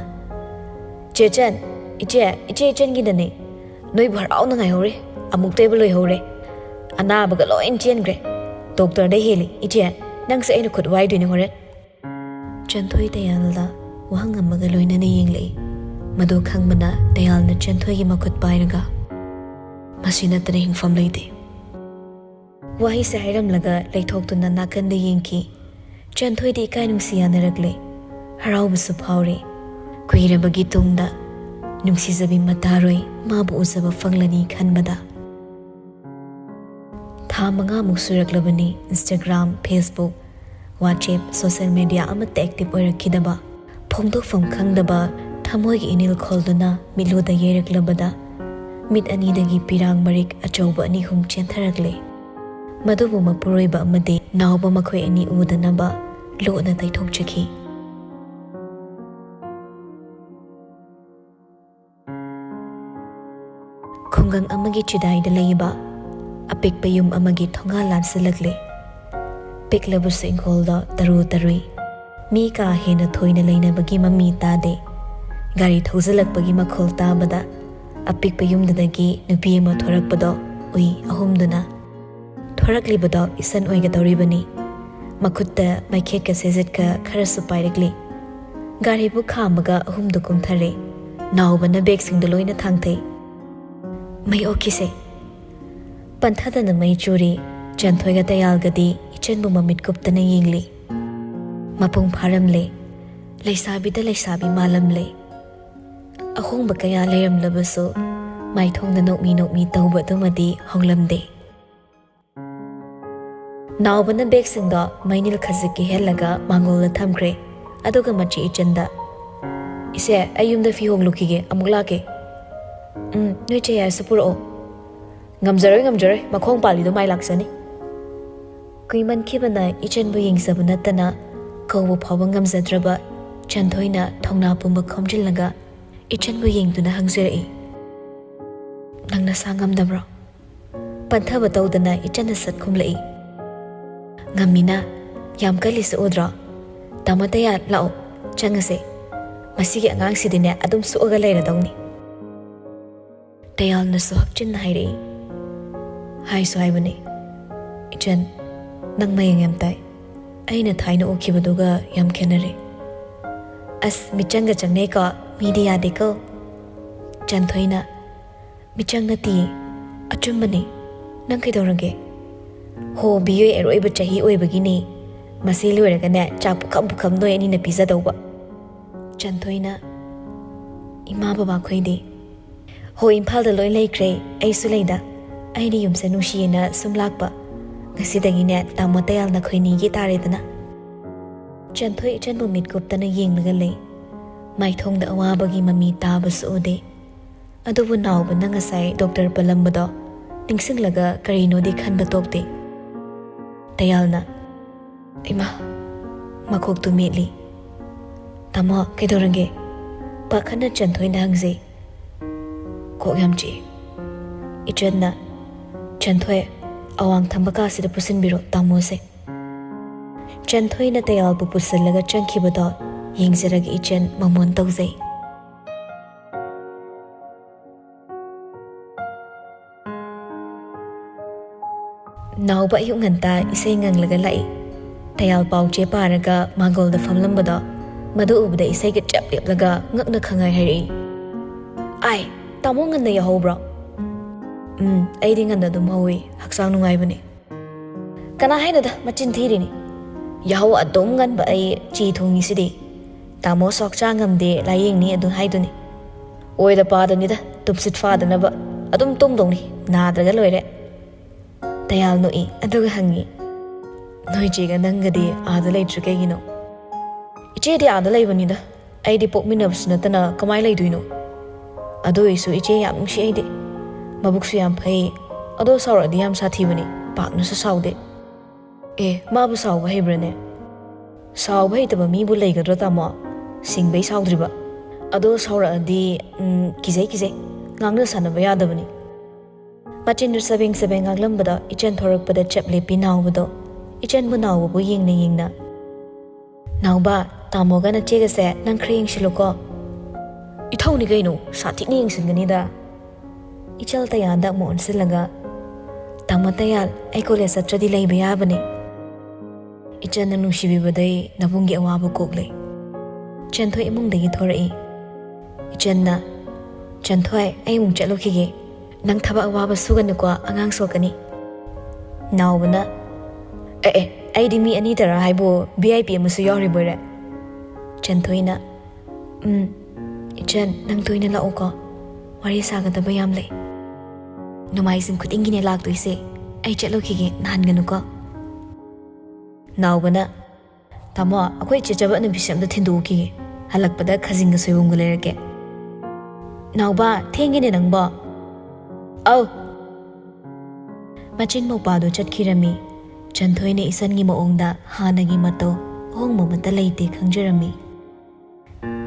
"ꯆꯦꯆꯟ, ꯏꯆꯦ, ꯏꯆꯦ ꯏꯆꯟꯒꯤꯗꯅꯦ꯫ ꯅꯣꯏꯕꯨ ꯍꯔꯥꯎꯅ ꯉꯥꯏꯍꯧꯔꯦ꯫ ꯑꯃꯨꯛꯇ ꯑꯣꯏꯕ ꯂꯣꯏꯍꯧꯔꯦ꯫ ꯑꯅꯥꯕꯒ ꯂꯣꯏ ꯆꯦꯟꯈ꯭ꯔꯦ꯫ ꯗꯣꯛꯇꯔꯗ ꯍꯦꯜꯂꯤ꯫ ꯏꯆꯦ, ꯅꯪꯁꯦ ꯑꯩꯅ ꯈꯨꯠ ꯋꯥꯏꯗꯣꯏꯅꯦ ꯍꯣꯔꯦꯟ꯫ ꯆꯟꯊꯣꯏ ꯗꯌꯥꯜꯗ ꯋꯥꯍꯪ ꯑꯃꯒ ꯂꯣꯏꯅꯅ ꯌꯦꯡꯂꯛꯏ꯫ ꯃꯗꯨ ꯈꯪꯕꯅ ꯗꯌꯥꯜꯅ ꯆꯟꯊꯣꯏꯒꯤ ꯃꯈꯨꯠ ꯄꯥꯏꯔꯒ, "ꯃꯁꯤ ꯅꯠꯇꯅ ꯍꯤꯡꯐꯝ ꯂꯩꯇꯦ"꯫ ꯋꯥꯍꯩꯁꯦ ꯍꯥꯏꯔꯝꯂꯒ ꯂꯩꯊꯣꯛꯇꯨꯅ ꯅꯥꯀꯟꯗ ꯌꯦꯡꯈꯤ꯫ ꯆꯟꯊꯣꯏꯗꯤ ꯏꯀꯥꯏ ꯅꯨꯡꯁꯤ ꯌꯥꯅꯔꯛꯂꯦ꯫ ꯍꯔꯥꯎꯕꯁꯨ ꯐꯥꯎꯔꯦ꯫ ꯀꯨꯏꯔꯕꯒꯤ ꯇꯨꯡꯗ ꯅꯨꯡꯁꯤꯖꯕꯤ ꯃꯇꯥꯔꯣꯏ ꯃꯥꯕꯨ ꯎꯖꯕ ꯐꯪꯂꯅꯤ ꯈꯟꯕꯗ꯫ ꯊꯥ ꯃꯉꯥꯃꯨꯛ ꯁꯨꯔꯛꯂꯕꯅꯤ Instagram, Facebook, WhatsApp, social media ꯑꯃꯠꯇ active ꯑꯣꯏꯔꯛꯈꯤꯗꯕ꯫ ꯐꯣꯡꯗꯣꯛꯐꯝ ꯈꯪꯗꯕ ꯊꯃꯣꯏꯒꯤ ꯏꯅꯤꯜ ꯈꯣꯜꯗꯨꯅ ꯃꯤꯠꯂꯨꯗ ꯌꯩꯔꯛꯂꯕꯗ ꯃꯤꯠ ꯑꯅꯤꯗꯒꯤ ꯄꯤꯔꯥꯡ ꯃꯔꯤꯛ ꯑꯆꯧꯕ ꯑꯅꯤ ꯑꯍꯨꯝ ꯆꯦꯟꯊꯔꯛꯂꯦ꯫ ꯃꯗꯨꯕꯨ ꯃꯄꯨꯔꯣꯏꯕ ꯑꯃꯗꯤ ꯅꯥꯎꯕ ꯃꯈꯣꯏ ꯑꯅꯤ ꯎꯗꯅꯕ ꯂꯣꯠꯅ ꯇꯩꯊꯣꯛꯆꯈꯤ꯫ ꯈꯨꯡꯒꯪ ꯑꯃꯒꯤ ꯆꯤꯗꯥꯏꯗ ꯂꯩꯕ ꯑꯄꯤꯛꯄ ꯌꯨꯝ ꯑꯃꯒꯤ ꯊꯣꯡꯒꯥꯜ ꯂꯥꯟꯁꯤꯜꯂꯛꯂꯦ꯫ ꯄꯤꯛꯂꯕꯁꯨ ꯏꯪꯈꯣꯜꯗ ꯇꯔꯨ ꯇꯔꯨꯏ꯫ ꯃꯤ ꯀꯥ ꯍꯦꯟꯅ ꯊꯣꯏꯅ ꯂꯩꯅꯕꯒꯤ ꯃꯃꯤ ꯇꯥꯗꯦ꯫ ꯒꯥꯔꯤ ꯊꯧꯖꯤꯜꯂꯛꯄꯒꯤ ꯃꯈꯣꯜ ꯇꯥꯕꯗ ꯑꯄꯤꯛꯄ ꯌꯨꯝꯗꯨꯗꯒꯤ ꯅꯨꯄꯤ ꯑꯃ ꯊꯣꯔꯛꯄꯗꯣ ꯎꯏ ꯑꯍꯨꯝꯗꯨꯅ꯫ ꯊꯣꯔꯛꯂꯤꯕꯗꯣ ꯏꯁꯟ ꯑꯣꯏꯒꯗꯧꯔꯤꯕꯅꯤ꯫ ꯃꯈꯨꯠꯇ ꯃꯩꯈꯦꯠꯀ ꯁꯦꯖꯦꯠꯀ ꯈꯔꯁꯨ ꯄꯥꯏꯔꯛꯂꯤ꯫ ꯒꯥꯔꯤꯕꯨ ꯈꯥꯝꯃꯒ ꯑꯍꯨꯝꯗꯨ ꯀꯨꯝꯊꯔꯦ꯫ ꯅꯥꯎꯕꯅ ꯕꯦꯒꯁꯤꯡꯗꯨ ꯂꯣꯏꯅ ꯊꯥꯡꯊꯩ꯫ "ꯃꯩ ꯑꯣꯛꯈꯤꯁꯦ"꯫ ꯄꯟꯊꯗꯅ ꯃꯩ ꯆꯨꯔꯤ꯫ ꯆꯟꯊꯣꯏꯒ ꯗꯌꯥꯜꯒꯗꯤ ꯏꯆꯟꯕꯨ ꯃꯃꯤꯠ ꯀꯨꯞꯇꯅ ꯌꯦꯡꯂꯤ꯫ ꯃꯄꯨꯡ ꯐꯥꯔꯝꯂꯦ꯫ ꯂꯩꯁꯥꯕꯤꯗ ꯂꯩꯁꯥꯕꯤ ꯃꯥꯜꯂꯝꯂꯦ꯫ ꯑꯍꯣꯡꯕ ꯀꯌꯥ ꯂꯩꯔꯝꯂꯕꯁꯨ ꯃꯥꯏꯊꯣꯡꯗ ꯅꯣꯛꯃꯤ ꯅꯣꯛꯃꯤ ꯇꯧꯕ ꯑꯗꯨꯃꯗꯤ ꯍꯣꯡꯂꯝꯗꯦ꯫ ꯅꯥꯎꯕꯅ ꯕꯦꯒꯁꯤꯡꯗꯣ ꯃꯩꯅꯤꯜ ꯈꯖꯤꯛ ꯀꯤꯍꯜꯂꯒ ꯃꯥꯡꯒꯣꯜꯗ ꯊꯝꯈ꯭ꯔꯦ꯫ ꯑꯗꯨꯒ ꯃꯆꯦ ꯏꯆꯟꯗ, "ꯏꯆꯦ, ꯑꯩ ꯌꯨꯝꯗ ꯐꯤ ꯍꯣꯡꯂꯨꯈꯤꯒꯦ, ꯑꯃꯨꯛ ꯂꯥꯛꯀꯦ"꯫ "ꯎꯝ, ꯅꯣꯏ ꯆꯦ ꯌꯥꯏꯁꯨ ꯄꯨꯔꯛꯑꯣ"꯫ "ꯉꯝꯖꯔꯣꯏ, ꯉꯝꯖꯔꯣꯏ, ꯃꯈꯣꯡ ꯄꯥꯜꯂꯤꯗꯣ ꯃꯥꯏ ꯂꯥꯛꯆꯅꯤ"꯫ ꯀꯨꯏꯃꯟꯈꯤꯕꯅ ꯏꯆꯟꯕꯨ ꯌꯦꯡꯖꯕ ꯅꯠꯇꯅ ꯀꯧꯕ ꯐꯥꯎꯕ ꯉꯝꯖꯗ꯭ꯔꯕ ꯆꯟꯊꯣꯏꯅ ꯊꯧꯅꯥ ꯄꯨꯝꯕ ꯈꯣꯝꯖꯤꯜꯂꯒ ꯏꯆꯟꯕꯨ ꯌꯦꯡꯗꯨꯅ ꯍꯪꯖꯔꯛꯏ, "ꯅꯪ ꯅꯁꯥ ꯉꯝꯗꯕ꯭ꯔꯣ?" ꯄꯟꯊꯕ ꯇꯧꯗꯅ ꯏꯆꯟꯅ ꯁꯠ ꯈꯨꯝꯂꯛꯏ, "ꯉꯝꯃꯤꯅ, ꯌꯥꯝ ꯀꯜꯂꯤꯁꯦ ꯎꯗ꯭ꯔꯣ? ꯇꯥꯃꯣ ꯗꯌꯥꯜ, ꯂꯥꯛꯑꯣ, ꯆꯪꯉꯁꯦ꯫ ꯃꯁꯤꯒꯤ ꯑꯉꯥꯡꯁꯤꯗꯤꯅꯦ ꯑꯗꯨꯝ ꯁꯣꯛꯑꯒ ꯂꯩꯔꯗꯧꯅꯤ"꯫ ꯗꯌꯥꯜꯅꯁꯨ ꯍꯛꯆꯤꯟꯅ ꯍꯥꯏꯔꯛꯏ, ꯍꯥꯏꯁꯨ ꯍꯥꯏꯕꯅꯦ, "ꯏꯆꯟ, ꯅꯪ ꯃꯌꯦꯡ ꯌꯥꯝ ꯇꯥꯏ꯫ ꯑꯩꯅ ꯊꯥꯏꯅ ꯎꯈꯤꯕꯗꯨꯒ ꯌꯥꯝ ꯈꯦꯠꯅꯔꯦ꯫ ꯑꯁ, ꯃꯤꯆꯪꯒ ꯆꯪꯅꯩꯀꯣ, ꯃꯤꯗꯤ ꯌꯥꯗꯦꯀꯣ꯫" ꯆꯟꯊꯣꯏꯅ, "ꯃꯤꯆꯪ ꯅꯠꯇꯤꯌꯦ, ꯑꯆꯨꯝꯕꯅꯦ꯫ ꯅꯪ ꯀꯩꯗꯧꯔꯒꯦ?" "ꯍꯣ, ꯕꯤ ꯑꯦ ꯑꯔꯣꯏꯕ ꯆꯍꯤ ꯑꯣꯏꯕꯒꯤꯅꯦ꯫ ꯃꯁꯤ ꯂꯣꯏꯔꯒꯅꯦ, ꯆꯥꯛ ꯄꯨꯈꯝ ꯄꯨꯈꯝ ꯅꯣꯏ ꯑꯅꯤꯅ ꯄꯤꯖꯗꯧꯕ꯫" ꯆꯟꯊꯣꯏꯅ, "ꯏꯃꯥ ꯕꯕꯥꯈꯣꯏꯗꯤ?" "ꯍꯣ, ꯏꯝꯐꯥꯜꯗ ꯂꯣꯏ ꯂꯩꯈ꯭ꯔꯦ꯫ ꯑꯩꯁꯨ ꯂꯩꯗ꯫ ꯑꯩꯅ ꯌꯨꯝꯁꯦ ꯅꯨꯡꯁꯤꯌꯦꯅ ꯁꯨꯝ ꯂꯥꯛꯄ꯫ ꯉꯁꯤꯗꯒꯤꯅꯦ ꯇꯥꯃꯣ ꯇꯌꯥꯜ ꯅꯈꯣꯏꯅꯤꯒꯤ ꯇꯥꯔꯦꯗꯅ꯫" ꯆꯟꯊꯣꯏ ꯏꯆꯟꯕꯨ ꯃꯤꯠ ꯀꯨꯞꯇꯅ ꯌꯦꯡꯂꯒ ꯂꯩ꯫ ꯃꯥꯏꯊꯣꯡꯗ ꯑꯋꯥꯕꯒꯤ ꯃꯃꯤ ꯇꯥꯕꯁꯨ ꯎꯗꯦ꯫ ꯑꯗꯨꯕꯨ ꯅꯥꯎꯕꯅ ꯉꯁꯥꯏ ꯗꯣꯛꯇꯔ ꯄꯜꯂꯝꯕꯗꯣ ꯅꯤꯡꯁꯤꯡꯂꯒ ꯀꯔꯤꯅꯣꯗꯤ ꯈꯟꯕ ꯇꯣꯛꯇꯦ꯫ ꯇꯌꯥꯜꯅ, "ꯏꯃꯥ꯫" ꯃꯀꯣꯛꯇꯨ ꯃꯦꯠꯂꯤ꯫ "ꯇꯥꯃꯣ, ꯀꯩꯗꯧꯔꯒꯦ?" ꯄꯥꯈꯠꯅ ꯆꯟꯊꯣꯏꯗ ꯍꯪꯖꯩ꯫ "ꯀꯣꯛ ꯌꯥꯝ ꯆꯤꯛꯏ꯫" ꯏꯆꯟꯅ, "ꯆꯟꯊꯣꯏ, ꯑꯋꯥꯡ ꯊꯪꯕ ꯀꯥꯁꯤꯗ ꯄꯨꯁꯤꯟꯕꯤꯔꯣ ꯇꯥꯃꯣꯁꯦ꯫" ꯆꯟꯊꯣꯏꯅ ꯇꯌꯥꯜꯕꯨ ꯄꯨꯁꯤꯜꯂꯒ ꯆꯪꯈꯤꯕꯗꯣ ꯌꯦꯡꯖꯔꯒ ꯏꯆꯟ ꯃꯃꯣꯟ ꯇꯧꯖꯩ꯫ ꯅꯥꯎꯕ ꯑꯌꯨꯛ ꯉꯟꯇꯥ ꯏꯁꯩ ꯉꯪꯂꯒ ꯂꯥꯛꯏ꯫ ꯇꯌꯥꯜ ꯄꯥꯎ ꯆꯦ ꯄꯥꯔꯒ ꯃꯥꯡꯒꯣꯜꯗ ꯐꯝꯂꯝꯕꯗꯣ, ꯃꯗꯨ ꯎꯕꯗ ꯏꯁꯩꯒ ꯆꯞ ꯂꯦꯞꯂꯒ ꯉꯛꯅ ꯈꯪꯉꯥꯏ ꯍꯥꯏꯔꯛꯏ꯫ "ꯑꯥꯏ, ꯇꯥꯃꯣ ꯉꯟꯅ ꯌꯥꯍꯧꯕ꯭ꯔꯣ?" "ꯎꯝ, ꯑꯩꯗꯤ ꯉꯟꯅ ꯑꯗꯨꯝ ꯍꯧꯏ, ꯍꯛꯆꯥꯡ ꯅꯨꯡꯉꯥꯏꯕꯅꯤ꯫" "ꯀꯅꯥ ꯍꯥꯏꯅꯣꯗ, ꯃꯆꯤꯟ ꯊꯤꯔꯤꯅꯤ꯫ ꯌꯥꯍꯧ ꯑꯗꯨꯝ ꯉꯟꯕ ꯑꯩ ꯆꯤ ꯊꯣꯡꯉꯤꯁꯤꯗꯤ꯫ ꯇꯥꯃꯣꯁꯨ ꯍꯛꯆꯥꯡ ꯉꯝꯗꯦ, ꯂꯥꯏꯌꯦꯡꯅꯤ ꯑꯗꯨ ꯍꯥꯏꯗꯨꯅꯤ꯫ ꯑꯣꯏꯗ ꯄꯥꯗꯅꯤꯗ, ꯇꯨꯝꯁꯤꯠ ꯐꯥꯗꯅꯕ ꯑꯗꯨꯝ ꯇꯨꯝꯗꯧꯅꯤ, ꯅꯥꯗ꯭ꯔꯒ ꯂꯣꯏꯔꯦ꯫" ꯇꯌꯥꯜ ꯅꯣꯛꯏ, ꯑꯗꯨꯒ ꯍꯪꯉꯤ, "ꯅꯣꯏ ꯆꯦꯒ ꯅꯪꯒꯗꯤ ꯑꯥꯗ ꯂꯩꯇ꯭ꯔꯤ ꯀꯩꯒꯤꯅꯣ?" "ꯏꯆꯦꯗꯤ ꯑꯥꯗ ꯂꯩꯕꯅꯤꯗ, ꯑꯩꯗꯤ ꯄꯣꯛꯃꯤꯟꯅꯕꯁꯨ ꯅꯠꯇꯅ ꯀꯃꯥꯏ ꯂꯩꯗꯣꯏꯅꯣ? ꯑꯗꯨ ꯑꯣꯏꯁꯨ ꯏꯆꯦ ꯌꯥꯝ ꯅꯨꯡꯁꯤ ꯑꯩꯗꯤ꯫ ꯃꯕꯨꯛꯁꯨ ꯌꯥꯝ ꯐꯩ, ꯑꯗꯣ ꯁꯥꯎꯔꯛꯑꯗꯤ ꯌꯥꯝ ꯁꯥꯊꯤꯕꯅꯤ, ꯄꯥꯛꯅꯁꯨ ꯁꯥꯎꯗꯦ꯫" "ꯑꯦ, ꯃꯥꯕꯨ ꯁꯥꯎꯕ ꯍꯩꯕ꯭ꯔꯅꯦ?" "ꯁꯥꯎꯕ ꯍꯩꯇꯕ ꯃꯤꯕꯨ ꯂꯩꯒꯗ꯭ꯔꯣ ꯇꯥꯃꯣ? ꯁꯤꯡꯕꯩ ꯁꯥꯎꯗ꯭ꯔꯤꯕ꯫ ꯑꯗꯣ ꯁꯥꯎꯔꯛꯑꯗꯤ, ꯎꯝ, ꯀꯤꯖꯩ ꯀꯤꯖꯩ, ꯉꯥꯡꯅ ꯁꯥꯟꯅꯕ ꯌꯥꯗꯕꯅꯤ꯫" ꯃꯆꯤꯟꯗꯨ ꯆꯕꯦꯡ ꯆꯕꯦꯡ ꯉꯥꯡꯂꯝꯕꯗꯣ ꯏꯆꯟ ꯊꯣꯔꯛꯄꯗ ꯆꯞ ꯂꯦꯞꯄꯤ ꯅꯥꯎꯕꯗꯣ꯫ ꯏꯆꯟꯕꯨ ꯅꯥꯎꯕꯕꯨ ꯌꯦꯡꯅ ꯌꯦꯡꯅ, "ꯅꯥꯎꯕ, ꯇꯥꯃꯣꯒ ꯅꯆꯦꯒꯁꯦ ꯅꯪ ꯈꯔ ꯌꯦꯡꯁꯤꯜꯂꯨꯀꯣ꯫" "ꯏꯊꯧꯅꯤ ꯀꯩꯅꯣ, ꯁꯥꯊꯤꯅ ꯌꯦꯡꯁꯤꯟꯒꯅꯤꯗ꯫" ꯏꯆꯜ ꯇꯌꯥꯟꯗ ꯑꯃꯨꯛ ꯑꯣꯟꯁꯤꯜꯂꯒ, "ꯇꯥꯃꯣ ꯇꯌꯥꯜ, ꯑꯩ ꯀꯣꯂꯦꯖ ꯆꯠꯇ꯭ꯔꯗꯤ ꯂꯩꯕ ꯌꯥꯕꯅꯦ꯫ ꯏꯆꯟꯅ ꯅꯨꯡꯁꯤꯕꯤꯕꯗꯩ ꯅꯕꯨꯡꯒꯤ ꯑꯋꯥꯕ ꯀꯣꯛꯂꯦ꯫" ꯆꯟꯊꯣꯏ ꯏꯃꯨꯡꯗꯒꯤ ꯊꯣꯔꯛꯏ꯫ ꯏꯆꯟꯅ, "ꯆꯟꯊꯣꯏ, ꯑꯩ ꯑꯃꯨꯛ ꯆꯠꯂꯨꯈꯤꯒꯦ꯫ ꯅꯪ ꯊꯕꯛ ꯑꯋꯥꯕ ꯁꯨꯒꯅꯨꯀꯣ, ꯑꯉꯥꯡ ꯁꯣꯛꯀꯅꯤ꯫" ꯅꯥꯎꯕꯅ, "ꯑꯦ ꯑꯦ, ꯑꯩꯗꯤ ꯃꯤ ꯑꯅꯤ ꯇꯔꯥ ꯍꯥꯏꯕꯨ ꯚꯤ ꯑꯥꯏ ꯄꯤ ꯑꯃꯁꯨ ꯌꯥꯎꯔꯤꯕꯣꯏꯔꯦ?" ꯆꯟꯊꯣꯏꯅ, "ꯎꯝ, ꯏꯆꯟ, ꯅꯪ ꯇꯣꯏꯅ ꯂꯥꯛꯎꯀꯣ, ꯋꯥꯔꯤ ꯁꯥꯒꯗꯕ ꯌꯥꯝ ꯂꯩ꯫ ꯅꯣꯡꯃꯥꯏꯖꯤꯡ ꯈꯨꯗꯤꯡꯒꯤꯅꯦ ꯂꯥꯛꯇꯣꯏꯁꯦ꯫ ꯑꯩ ꯆꯠꯂꯨꯈꯤꯒꯦ, ꯅꯥꯍꯟꯒꯅꯨꯀꯣ꯫" ꯅꯥꯎꯕꯅ, "ꯇꯥꯃꯣ, ꯑꯩꯈꯣꯏ ꯆꯦ ꯆꯕꯠꯅꯕꯤꯁꯦ ꯑꯝꯇ ꯊꯤꯟꯗꯣꯛꯎꯈꯤꯒꯦ꯫ ꯍꯜꯂꯛꯄꯗ ꯈꯥꯖꯤꯡꯒ ꯁꯣꯏꯕꯨꯝꯒ ꯂꯩꯔꯛꯀꯦ꯫" "ꯅꯥꯎꯕ, ꯊꯦꯡꯉꯦꯅꯦ ꯅꯪꯕꯣ꯫" "ꯑꯧ꯫" ꯃꯆꯤꯟ ꯃꯧꯄꯥꯗꯨ ꯆꯠꯈꯤꯔꯝꯃꯤ꯫ ꯆꯟꯊꯣꯏꯅ ꯏꯆꯟꯒꯤ ꯃꯑꯣꯡꯗ ꯍꯥꯟꯅꯒꯤ ꯃꯇꯧ ꯑꯍꯣꯡꯕ ꯑꯃꯠꯇ ꯂꯩꯇꯦ ꯈꯪꯖꯔꯝꯃꯤ꯫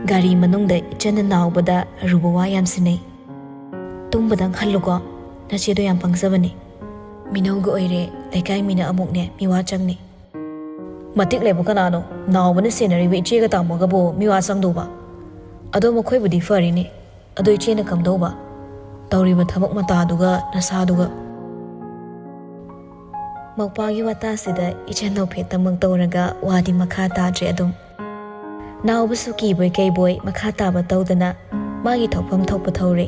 ꯒꯥꯔꯤ ꯃꯅꯨꯡꯗ ꯏꯆꯟꯅ ꯅꯥꯎꯕꯗ ꯑꯔꯨꯕ ꯋꯥ ꯌꯥꯝ ꯁꯤꯟꯅꯩ꯫ "ꯇꯨꯝꯕꯗꯪ ꯍꯜꯂꯨꯀꯣ, ꯅꯆꯦꯗꯣ ꯌꯥꯝ ꯄꯪꯖꯕꯅꯤ꯫ ꯃꯤꯅꯧꯒ ꯑꯣꯏꯔꯦ, ꯂꯩꯀꯥꯏ ꯃꯤꯅ ꯑꯃꯨꯛꯅꯦ ꯃꯤꯋꯥ ꯆꯪꯅꯤ꯫" "ꯃꯇꯤꯛ ꯂꯩꯕ ꯀꯅꯥꯅꯣ? ꯅꯥꯎꯕꯅ ꯁꯦꯟꯅꯔꯤꯕ ꯏꯆꯦꯒ ꯇꯥꯃꯣꯒꯕꯨ ꯃꯤꯋꯥ ꯆꯪꯗꯧꯕ? ꯑꯗꯣ ꯃꯈꯣꯏꯕꯨꯗꯤ ꯐꯔꯤꯅꯦ, ꯑꯗꯣ ꯏꯆꯦꯅ ꯀꯝꯗꯧꯕ? ꯇꯧꯔꯤꯕ ꯊꯕꯛ ꯃꯇꯥꯗꯨꯒ ꯅꯁꯥꯗꯨꯒ꯫" ꯃꯧꯄꯥꯒꯤ ꯋꯥꯇꯥꯁꯤꯗ ꯏꯆꯟ ꯅꯣꯛꯐꯦꯠꯇꯃꯛ ꯇꯧꯔꯒ ꯋꯥꯗꯤ ꯃꯈꯥ ꯇꯥꯗ꯭ꯔꯦ ꯑꯗꯨꯝ꯫ ꯅꯥꯎꯕꯁꯨ ꯀꯤꯕꯣꯏ ꯀꯩꯕꯣꯏ ꯃꯈꯥ ꯇꯥꯕ ꯇꯧꯗꯅ ꯃꯥꯒꯤ ꯊꯣꯛꯐꯝ ꯊꯣꯛꯄ ꯊꯧꯔꯦ꯫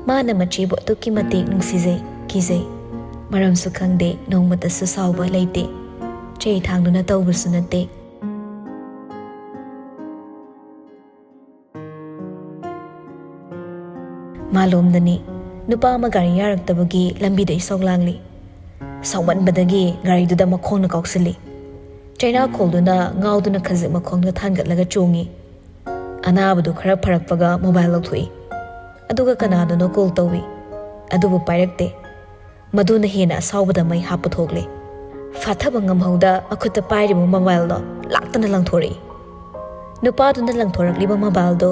ꯃꯥꯅ ꯃꯆꯦꯕꯨ ꯑꯗꯨꯛꯀꯤ ꯃꯇꯤꯛ ꯅꯨꯡꯁꯤꯖꯩ, ꯀꯤꯖꯩ꯫ ꯃꯔꯝꯁꯨ ꯈꯪꯗꯦ, ꯅꯣꯡꯃꯇꯁꯨ ꯁꯥꯎꯕ ꯂꯩꯇꯦ꯫ ꯆꯩ ꯊꯥꯡꯗꯨꯅ ꯇꯧꯕꯁꯨ ꯅꯠꯇꯦ꯫ ꯃꯥꯂꯣꯝꯗꯅꯤ, ꯅꯨꯄꯥ ꯑꯃ ꯒꯥꯔꯤ ꯌꯥꯔꯛꯇꯕꯒꯤ ꯂꯝꯕꯤꯗ ꯏꯁꯧ ꯂꯥꯡꯂꯤ꯫ ꯁꯥꯎꯃꯟꯕꯗꯒꯤ ꯒꯥꯔꯤꯗꯨꯗ ꯃꯈꯣꯡꯅ ꯀꯥꯎꯁꯤꯜꯂꯤ꯫ ꯆꯩꯅꯥꯈꯣꯜꯗꯨꯅ ꯉꯥꯎꯗꯨꯅ ꯈꯖꯤꯛ ꯃꯈꯣꯡꯗ ꯊꯥꯡꯒꯠꯂꯒ ꯆꯣꯡꯉꯤ꯫ ꯑꯅꯥꯕꯗꯨ ꯈꯔ ꯐꯔꯛꯄꯒ ꯃꯣꯕꯥꯏꯜ ꯂꯧꯊꯣꯛꯏ꯫ ꯑꯗꯨꯒ ꯀꯅꯥꯗꯅꯣ ꯀꯣꯜ ꯇꯧꯏ꯫ ꯑꯗꯨꯕꯨ ꯄꯥꯏꯔꯛꯇꯦ꯫ ꯃꯗꯨꯅ ꯍꯦꯟꯅ ꯑꯁꯥꯎꯕꯗ ꯃꯩ ꯍꯥꯞꯄ ꯊꯣꯛꯂꯦ꯫ ꯐꯥꯊꯕ ꯉꯝꯍꯧꯗ ꯃꯈꯨꯠꯇ ꯄꯥꯏꯔꯤꯕ ꯃꯣꯕꯥꯏꯜꯗꯣ ꯂꯥꯛꯇꯅ ꯂꯪꯊꯣꯔꯛꯏ꯫ ꯅꯨꯄꯥꯗꯨꯅ ꯂꯪꯊꯣꯔꯛꯂꯤꯕ ꯃꯣꯕꯥꯏꯜꯗꯣ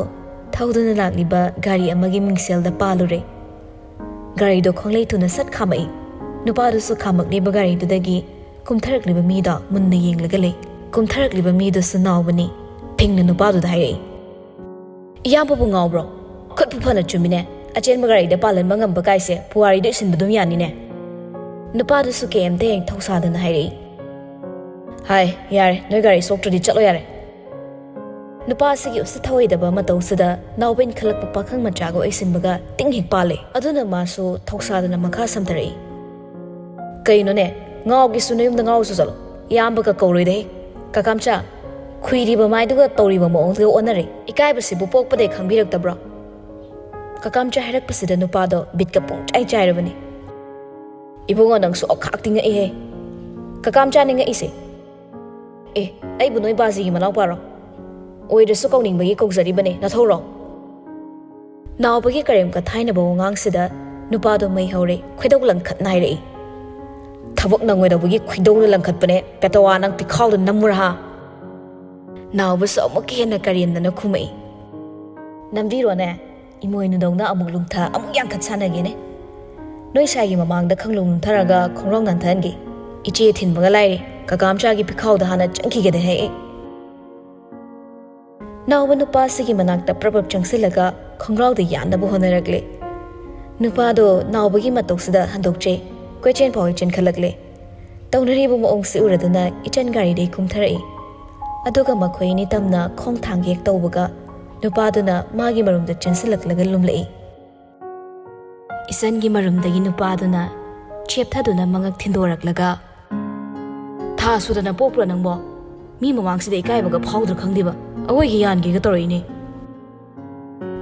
ꯊꯧꯗꯨꯅ ꯂꯥꯛꯂꯤꯕ ꯒꯥꯔꯤ ꯑꯃꯒꯤ ꯃꯤꯡꯁꯦꯜꯗ ꯄꯥꯜꯂꯨꯔꯦ꯫ ꯒꯥꯔꯤꯗꯣ ꯈꯣꯡꯂꯩ ꯊꯨꯅ ꯁꯠ ꯈꯥꯝꯃꯛꯏ꯫ ꯅꯨꯄꯥꯗꯨꯁꯨ ꯈꯥꯝꯃꯛꯂꯤꯕ ꯒꯥꯔꯤꯗꯨꯗꯒꯤ ꯀꯨꯝꯊꯔꯛꯂꯤꯕ ꯃꯤꯗꯣ ꯃꯨꯟꯅ ꯌꯦꯡꯂꯒ ꯂꯩ꯫ ꯀꯨꯝꯊꯔꯛꯂꯤꯕ ꯃꯤꯗꯨꯁꯨ ꯅꯥꯎꯕꯅꯤ꯫ ꯐꯤꯡꯅ ꯅꯨꯄꯥꯗꯨꯗ ꯍꯥꯏꯔꯛꯏ, "ꯏꯌꯥꯝꯕꯕꯨ ꯉꯥꯎꯕ꯭ꯔꯣ? ꯈꯨꯠꯄꯨ ꯐꯅ ꯆꯨꯝꯃꯤꯅꯦ꯫ ꯑꯆꯦꯟꯕ ꯒꯥꯔꯤꯗ ꯄꯥꯜꯍꯟꯕ ꯉꯝꯕ ꯀꯥꯏꯁꯦ ꯄꯨꯋꯥꯔꯤꯗ ꯏꯁꯤꯟꯕ ꯑꯗꯨꯝ ꯌꯥꯅꯤꯅꯦ꯫" ꯅꯨꯄꯥꯗꯨꯁꯨ ꯀꯩꯝꯇ ꯍꯦꯛ ꯊꯧꯁꯥꯗꯅ ꯍꯥꯏꯔꯛꯏ꯫ "ꯍꯥꯏ, ꯌꯥꯔꯦ, ꯅꯣꯏ ꯒꯥꯔꯤ ꯁꯣꯛꯇ꯭ꯔꯗꯤ ꯆꯠꯂꯣ ꯌꯥꯔꯦ"꯫ ꯅꯨꯄꯥ ꯑꯁꯤꯒꯤ ꯎꯁꯤꯠ ꯊꯑꯣꯏꯗꯕ ꯃꯇꯧꯁꯤꯗ ꯅꯥꯎꯕ ꯏꯟꯈꯠꯂꯛꯄ ꯄꯥꯈꯪ ꯃꯆꯥꯒ ꯑꯣꯏꯁꯤꯟꯕꯒ ꯇꯤꯡ ꯍꯦꯛ ꯄꯥꯜꯂꯦ꯫ ꯑꯗꯨꯅ ꯃꯥꯁꯨ ꯊꯧꯁꯥꯗꯅ ꯃꯈꯥ ꯁꯝꯊꯔꯛꯏ꯫ "ꯀꯩꯅꯣꯅꯦ, ꯉꯥꯎꯒꯦꯁꯨ ꯅꯌꯨꯝꯗ ꯉꯥꯎꯔꯨꯆꯣ ꯆꯠꯂꯣ, ꯏꯌꯥꯝꯕꯒ ꯀꯧꯔꯣꯏꯗꯍꯦ꯫ ꯀꯀꯥꯝꯆꯥ, ꯈꯨꯏꯔꯤꯕ ꯃꯥꯏꯗꯨꯒ ꯇꯧꯔꯤꯕ ꯃꯑꯣꯡꯗꯨꯒ ꯑꯣꯟꯅꯔꯦ꯫ ꯏꯀꯥꯏꯕꯁꯤꯕꯨ ꯄꯣꯛꯄꯗꯩ ꯈꯪꯕꯤꯔꯛꯇꯕ꯭ꯔꯣ?" ꯀꯀꯥꯝꯆꯥ ꯍꯥꯏꯔꯛꯄꯁꯤꯗ ꯅꯨꯄꯥꯗꯣ ꯕꯤꯠꯀ ꯄꯨꯡꯆꯥꯏ ꯆꯥꯏꯔꯕꯅꯤ꯫ "ꯏꯕꯨꯡꯉꯣ, ꯅꯪꯁꯨ ꯑꯣꯈꯥꯛꯇꯤ ꯉꯛꯏꯍꯦ꯫ ꯀꯀꯥꯝꯆꯥꯅꯦ ꯉꯛꯏꯁꯦ꯫ ꯑꯦ, ꯑꯩꯕꯨ ꯅꯣꯏ ꯕꯥꯖꯤꯒꯤ ꯃꯅꯥꯎꯄꯥꯔꯣ? ꯑꯣꯏꯗ꯭ꯔꯁꯨ ꯀꯧꯅꯤꯡꯕꯒꯤ ꯀꯧꯖꯔꯤꯕꯅꯦ, ꯅꯊꯧꯔꯣ?" ꯅꯥꯎꯕꯒꯤ ꯀꯔꯦꯝ ꯀꯊꯥꯏꯅꯕ ꯋꯥꯉꯥꯡꯁꯤꯗ ꯅꯨꯄꯥꯗꯣ ꯃꯩ ꯍꯧꯔꯦ, ꯈꯣꯏꯗꯧ ꯂꯪꯈꯠꯅ ꯍꯥꯏꯔꯛꯏ꯫ "ꯊꯕꯛ ꯅꯪꯉꯣꯏꯗꯧꯕꯒꯤ ꯈꯣꯏꯗꯧꯅ ꯂꯪꯈꯠꯄꯅꯦ, ꯄꯦꯇꯋꯥ, ꯅꯪ ꯄꯤꯈꯥꯎꯗ ꯅꯝꯃꯨꯔꯥ ꯍꯥ?" ꯅꯥꯎꯕꯁꯨ ꯑꯃꯨꯛꯀ ꯍꯦꯟꯅ ꯀꯔꯦꯝꯅꯅ ꯈꯨꯝꯃꯛꯏ꯫ "ꯅꯝꯕꯤꯔꯣꯅꯦ, ꯏꯃꯣꯏꯅꯨꯗꯧꯅ ꯑꯃꯨꯛ ꯂꯨꯝꯊ ꯑꯃꯨꯛ ꯌꯥꯡꯈꯠ ꯁꯥꯟꯅꯒꯦꯅꯦ꯫ ꯅꯣꯏ ꯁꯥꯏꯒꯤ ꯃꯃꯥꯡꯗ ꯈꯪꯂꯨꯝ ꯂꯨꯝꯊꯔꯒ ꯈꯣꯡꯒ꯭ꯔꯥꯎ ꯅꯥꯟꯊꯍꯟꯒꯦ꯫ ꯏꯆꯦ ꯊꯤꯟꯕꯒ ꯂꯥꯏꯔꯤ, ꯀꯀꯥꯝꯆꯥꯒꯤ ꯄꯤꯈꯥꯎꯗ ꯍꯥꯟꯅ ꯆꯪꯈꯤꯒꯦꯗꯦ ꯍꯦ ꯑꯩ"꯫ ꯅꯥꯎꯕ ꯅꯨꯄꯥꯁꯤꯒꯤ ꯃꯅꯥꯛꯇ ꯄ꯭ꯔꯞ ꯄ꯭ꯔꯞ ꯆꯪꯁꯤꯜꯂꯒ ꯈꯣꯡꯒ꯭ꯔꯥꯎꯗ ꯌꯥꯟꯅꯕ ꯍꯣꯠꯅꯔꯛꯂꯦ꯫ ꯅꯨꯄꯥꯗꯣ ꯅꯥꯎꯕꯒꯤ ꯃꯇꯧꯁꯤꯗ ꯍꯟꯗꯣꯛꯆꯩ, ꯀꯣꯏꯆꯦꯟ ꯐꯥꯎ ꯆꯦꯟꯈꯠꯂꯛꯂꯦ꯫ ꯇꯧꯅꯔꯤꯕ ꯃꯑꯣꯡꯁꯤ ꯎꯔꯗꯨꯅ ꯏꯆꯟ ꯒꯥꯔꯤꯗꯩ ꯀꯨꯝꯊꯔꯛꯏ꯫ ꯑꯗꯨꯒ ꯃꯈꯣꯏ ꯑꯅꯤ ꯇꯝꯅ ꯈꯣꯡ ꯊꯥꯡꯒꯦꯛ ꯇꯧꯕꯒ ꯅꯨꯄꯥꯗꯨꯅ ꯃꯥꯒꯤ ꯃꯔꯨꯝꯗ ꯆꯦꯟꯁꯤꯜꯂꯛꯂꯒ ꯂꯨꯝꯂꯛꯏ꯫ ꯏꯆꯟꯒꯤ ꯃꯔꯨꯝꯗꯒꯤ ꯅꯨꯄꯥꯗꯨꯅ ꯆꯦꯞꯊꯗꯨꯅ ꯃꯉꯛ ꯊꯤꯟꯗꯣꯔꯛꯂꯒ, "ꯊꯥ ꯁꯨꯗꯅ ꯄꯣꯛꯄ꯭ꯔꯣ ꯅꯪꯕꯣ? ꯃꯤ ꯃꯃꯥꯡꯁꯤꯗ ꯏꯀꯥꯏꯕꯒ ꯐꯥꯎꯗ꯭ꯔꯥ ꯈꯪꯗꯦꯕ, ꯑꯋꯣꯏꯒꯤ ꯌꯥꯟꯒꯦꯒ ꯇꯧꯔꯛꯏꯅꯦ"꯫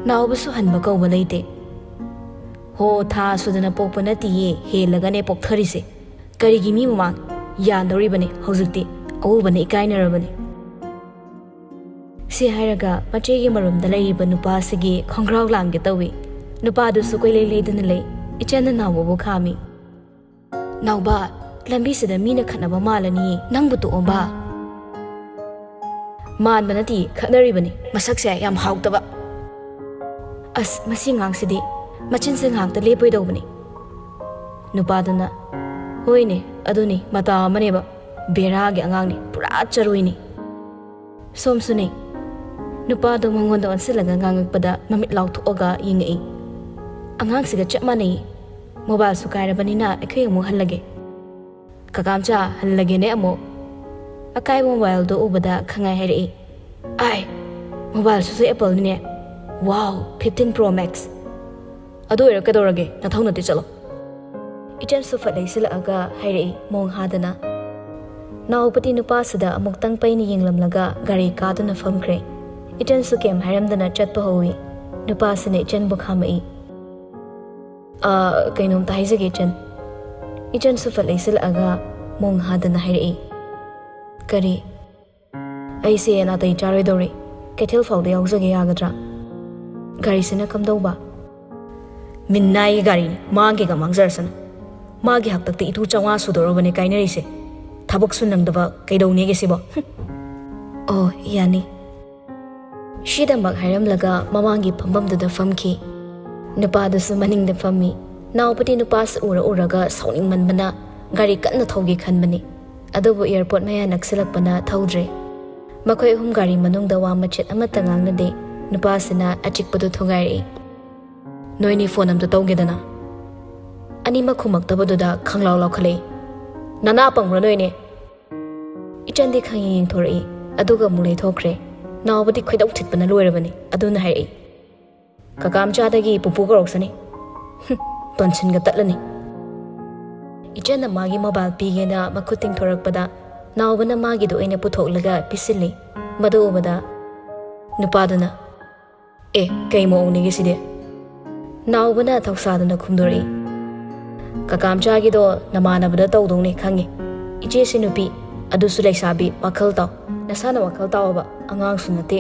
ꯅꯥꯎꯕꯁꯨ ꯍꯟꯕ ꯀꯧꯕ ꯂꯩꯇꯦ꯫ "ꯍꯣ, ꯊꯥ ꯁꯨꯗꯅ ꯄꯣꯛꯄ ꯅꯠꯇꯤꯌꯦ, ꯍꯦꯜꯂꯒꯅꯦ ꯄꯣꯛꯊꯔꯤꯁꯦ꯫ ꯀꯔꯤꯒꯤ ꯃꯤ ꯃꯃꯥꯡ ꯌꯥꯟꯗꯧꯔꯤꯕꯅꯦ ꯍꯧꯖꯤꯛꯇꯤ? ꯑꯎꯕꯅ ꯏꯀꯥꯏꯅꯔꯕꯅꯦ"꯫ ꯁꯤ ꯍꯥꯏꯔꯒ ꯃꯆꯦꯒꯤ ꯃꯔꯨꯝꯗ ꯂꯩꯔꯤꯕ ꯅꯨꯄꯥꯁꯤꯒꯤ ꯈꯣꯡꯒ꯭ꯔꯥꯎ ꯂꯥꯡꯒꯦ ꯇꯧꯏ꯫ ꯅꯨꯄꯥꯗꯨꯁꯨ ꯀꯣꯏꯂꯩ ꯂꯩꯗꯨꯅ ꯂꯩ꯫ ꯏꯆꯟꯅ ꯅꯥꯎꯕꯕꯨ ꯈꯥꯝꯃꯤ꯫ "ꯅꯥꯎꯕ, ꯂꯝꯕꯤꯁꯤꯗ ꯃꯤꯅ ꯈꯠꯅꯕ ꯃꯥꯜꯂꯅꯤ, ꯅꯪꯕꯨ ꯇꯣꯛꯑꯣꯕ"꯫ "ꯃꯥꯟꯕ ꯅꯠꯇꯦ, ꯈꯠꯅꯔꯤꯕꯅꯤ꯫ ꯃꯁꯛꯁꯦ ꯌꯥꯝ ꯍꯥꯎꯇꯕ꯫ ꯑꯁ, ꯃꯁꯤ ꯑꯉꯥꯡꯁꯤꯗꯤ ꯃꯆꯤꯟꯁꯦ ꯉꯥꯏꯍꯥꯛꯇ ꯂꯦꯞꯄꯣꯏꯗꯧꯕꯅꯤ"꯫ ꯅꯨꯄꯥꯗꯨꯅ, "ꯍꯣꯏꯅꯦ, ꯑꯗꯨꯅꯤ, ꯃꯇꯥ ꯑꯃꯅꯦꯕ꯫ ꯕꯦꯔꯥꯒꯤ ꯑꯉꯥꯡꯅꯤ, ꯄꯨꯔꯥ ꯆꯔꯨꯏꯅꯤ"꯫ ꯁꯣꯝꯁꯨꯅꯦ꯫ ꯅꯨꯄꯥꯗꯣ ꯃꯉꯣꯟꯗ ꯑꯣꯟꯁꯤꯜꯂꯒ ꯉꯥꯡꯉꯛꯄꯗ ꯃꯃꯤꯠ ꯂꯥꯎꯊꯣꯛꯑꯒ ꯌꯦꯡꯉꯛꯏ꯫ "ꯑꯉꯥꯡꯁꯤꯒ ꯆꯞ ꯃꯥꯟꯅꯩ"꯫ "ꯃꯣꯕꯥꯏꯜꯁꯨ ꯀꯥꯏꯔꯕꯅꯤꯅ ꯑꯩꯈꯣꯏ ꯑꯃꯨꯛ ꯍꯜꯂꯒꯦ꯫" "ꯀꯀꯥꯝꯆꯥ, ꯍꯜꯂꯒꯦꯅꯦ ꯑꯃꯨꯛ?" ꯑꯀꯥꯏꯕ ꯃꯣꯕꯥꯏꯜꯗꯣ ꯎꯕꯗ ꯈꯪꯉꯥꯏ ꯍꯥꯏꯔꯛꯏ꯫ "ꯑꯥꯏ, ꯃꯣꯕꯥꯏꯜꯁꯤꯁꯨ ꯑꯦꯄꯜꯅꯤꯅꯦ꯫ ꯋꯥꯎ, ꯐꯤꯐꯇꯤꯟ ꯄ꯭ꯔꯣ ꯃꯦꯛꯁ꯫ ꯑꯗꯨ ꯑꯣꯏꯔ ꯀꯩꯗꯧꯔꯒꯦ? ꯅꯊꯧ ꯅꯠꯇꯦ, ꯆꯠꯂꯣ꯫" ꯏꯆꯟꯁꯨ ꯐꯠ ꯂꯩꯁꯤꯜꯂꯛꯑꯒ ꯍꯥꯏꯔꯛꯏ ꯃꯣꯡ ꯍꯥꯗꯅ꯫ ꯅꯥꯎꯄꯗꯤ ꯅꯨꯄꯥꯁꯤꯗ ꯑꯃꯨꯛꯇꯪ ꯄꯩꯅ ꯌꯦꯡꯂꯝꯂꯒ ꯒꯥꯔꯤ ꯀꯥꯗꯨꯅ ꯐꯝꯈ꯭ꯔꯦ꯫ ꯏꯆꯟꯁꯨ ꯀꯩꯝ ꯍꯥꯏꯔꯝꯗꯅ ꯆꯠꯄ ꯍꯧꯏ꯫ ꯅꯨꯄꯥꯁꯤꯅ ꯏꯆꯟꯕꯨ ꯈꯥꯝꯃꯛꯏ꯫ "ꯑ, ꯀꯩꯅꯣꯝꯇ ꯍꯥꯏꯖꯒꯦ, ꯏꯆꯟ꯫" ꯏꯆꯟꯁꯨ ꯐꯠ ꯂꯩꯁꯤꯜꯂꯛꯑꯒ ꯃꯣꯡ ꯍꯥꯗꯅ ꯍꯥꯏꯔꯛꯏ꯫ "ꯀꯔꯤ?" "ꯑꯩꯁꯦ ꯅꯥꯇꯩ ꯆꯥꯔꯣꯏꯗꯧꯔꯤ꯫ ꯀꯩꯊꯦꯜ ꯐꯥꯎꯗ ꯌꯥꯎꯖꯒꯦ ꯌꯥꯒꯗ꯭ꯔꯥ?" "ꯒꯥꯔꯤꯁꯤꯅ ꯀꯝꯗꯧꯕ?" "ꯃꯤꯅꯥꯏꯒꯤ ꯒꯥꯔꯤꯅꯤ, ꯃꯥꯡꯒꯦꯒ ꯃꯥꯡꯖꯔꯁꯅꯨ꯫ ꯃꯥꯒꯤ ꯍꯥꯛꯇꯛꯇ ꯏꯇꯨ ꯆꯥꯝꯃꯉꯥ ꯁꯨꯗꯧꯔꯕꯅꯦ ꯀꯥꯏꯅꯔꯤꯁꯦ꯫ ꯊꯕꯛꯁꯨ ꯅꯪꯗꯕ ꯀꯩꯗꯧꯅꯦꯒꯦ ꯁꯤꯕꯣ? ꯍꯨꯝ꯫" "ꯑꯣ, ꯌꯥꯅꯤ꯫" ꯁꯤꯗꯃꯛ ꯍꯥꯏꯔꯝꯂꯒ ꯃꯃꯥꯡꯒꯤ ꯐꯝꯐꯝꯗꯨꯗ ꯐꯝꯈꯤ꯫ ꯅꯨꯄꯥꯗꯨꯁꯨ ꯃꯅꯤꯡꯗ ꯐꯝꯃꯤ꯫ ꯅꯥꯎꯄꯗꯤ ꯅꯨꯄꯥꯁꯤ ꯎꯔ ꯎꯔꯒ ꯁꯥꯎꯅꯤꯡꯃꯟꯕꯅ ꯒꯥꯔꯤ ꯀꯟꯅ ꯊꯧꯒꯦ ꯈꯟꯕꯅꯤ꯫ ꯑꯗꯨꯕꯨ ꯑꯦꯌꯥꯔꯄꯣꯔꯠ ꯃꯌꯥ ꯅꯛꯁꯤꯜꯂꯛꯄꯅ ꯊꯧꯗ꯭ꯔꯦ꯫ ꯃꯈꯣꯏ ꯑꯍꯨꯝ ꯒꯥꯔꯤ ꯃꯅꯨꯡꯗ ꯋꯥ ꯃꯆꯦꯠ ꯑꯃꯠꯇ ꯉꯥꯡꯅꯗꯦ꯫ ꯅꯨꯄꯥꯁꯤꯅ ꯑꯆꯤꯛꯄꯗꯨ ꯊꯨꯒꯥꯏꯔꯛꯏ꯫ "ꯅꯣꯏꯅꯤ ꯐꯣꯟ ꯑꯝꯇ ꯇꯧꯒꯦꯗꯅ꯫" ꯑꯅꯤꯃꯛ ꯈꯨꯝꯃꯛꯇꯕꯗꯨꯗ ꯈꯪꯂꯥꯎ ꯂꯥꯎꯈꯠꯂꯛꯏ꯫ "ꯅꯅꯥ ꯄꯪꯕ꯭ꯔꯥ ꯅꯣꯏꯅꯤ?" ꯏꯆꯟꯗꯤ ꯈꯪꯌꯦꯡ ꯌꯦꯡꯊꯣꯔꯛꯏ, ꯑꯗꯨꯒ ꯑꯃꯨꯛ ꯂꯩꯊꯣꯛꯈ꯭ꯔꯦ꯫ ꯅꯥꯎꯕꯗꯤ ꯈꯣꯏꯗꯧ ꯊꯤꯠꯄꯅ ꯂꯣꯏꯔꯕꯅꯤ꯫ ꯑꯗꯨꯅ ꯍꯥꯏꯔꯛꯏ, "ꯀꯀꯥ ꯃꯆꯥꯗꯒꯤ ꯄꯨꯄꯨ ꯀꯧꯔꯛꯁꯅꯤ꯫" ꯍꯨꯝ, ꯇꯣꯟꯁꯤꯟꯒ ꯇꯠꯂꯅꯤ꯫ ꯏꯆꯟꯅ ꯃꯥꯒꯤ ꯃꯣꯕꯥꯏꯜ ꯄꯤꯒꯦꯅ ꯃꯈꯨꯠ ꯇꯤꯡꯊꯣꯔꯛꯄꯗ, ꯅꯥꯎꯕꯅ ꯃꯥꯒꯤꯗꯨ ꯑꯣꯏꯅ ꯄꯨꯊꯣꯛꯂꯒ ꯄꯤꯁꯤꯜꯂꯤ꯫ ꯃꯗꯨ ꯎꯕꯗ ꯅꯨꯄꯥꯗꯨꯅ, "ꯑꯦ, ꯀꯩ ꯃꯑꯣꯡꯅꯤꯒꯦ ꯁꯤꯗꯤ?" ꯅꯥꯎꯕꯅ ꯊꯧꯁꯥꯗꯨꯅ ꯈꯨꯝꯗꯣꯔꯛꯏ, "ꯀꯀꯥ ꯃꯆꯥꯒꯤꯗꯣ ꯅꯃꯥꯟꯅꯕꯗ ꯇꯧꯗꯧꯅꯦ ꯈꯪꯉꯦ꯫ ꯏꯆꯦꯁꯤ ꯅꯨꯄꯤ, ꯑꯗꯨꯁꯨ ꯂꯩꯁꯥꯕꯤ, ꯋꯥꯈꯜ ꯇꯥꯎ꯫ ꯅꯁꯥꯅ ꯋꯥꯈꯜ ꯇꯥꯎꯑꯣꯕ, ꯑꯉꯥꯡꯁꯨ ꯅꯠꯇꯦ꯫"